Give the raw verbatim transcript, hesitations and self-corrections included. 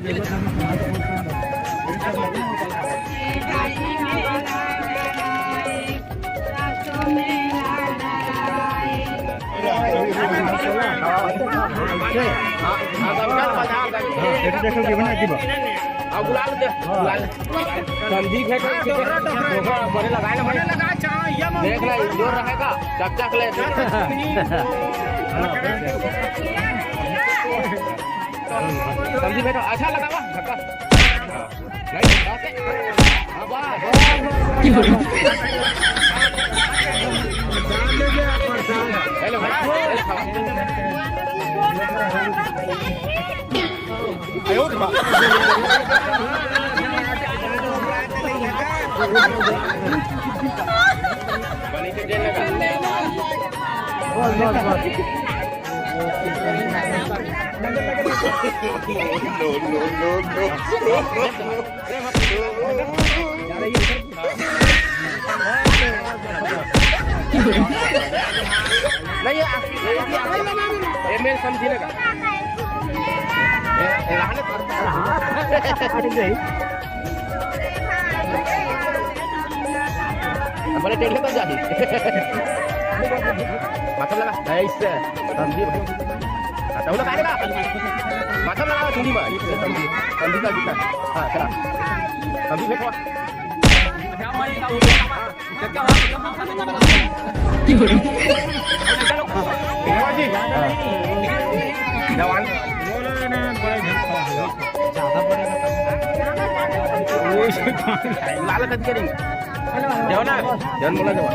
हाँ, देखो कि बना की बा। अब गुलाल दे, गुलाल। संदीप है, हाँ, डोकरा, डोकरा। डोकरा, बड़े लगाए ना भाई। बड़े लगा, चाह, ये मत देख ले, जोर रहेगा, चक चक ले। संदीप है तो अच्छा लगावा, धक्का। हाँ। नहीं, धक्का से। हाँ, वाह। हेलो, भाई। नहीं, ये, ये, ये, ये मेरे समझी लगा। ये, ये रहने दो। बड़े टेढ़े तो जाही। मतलब लगा, ऐसे, समझी भाई। हाँ, तो लगा देगा। मतलब लगा, चुंडी मार। समझी, समझी का जूता। हाँ, चला। समझी फेंको। जवान। लाल कथी करेंगे? जवान, जवान बोला जवान।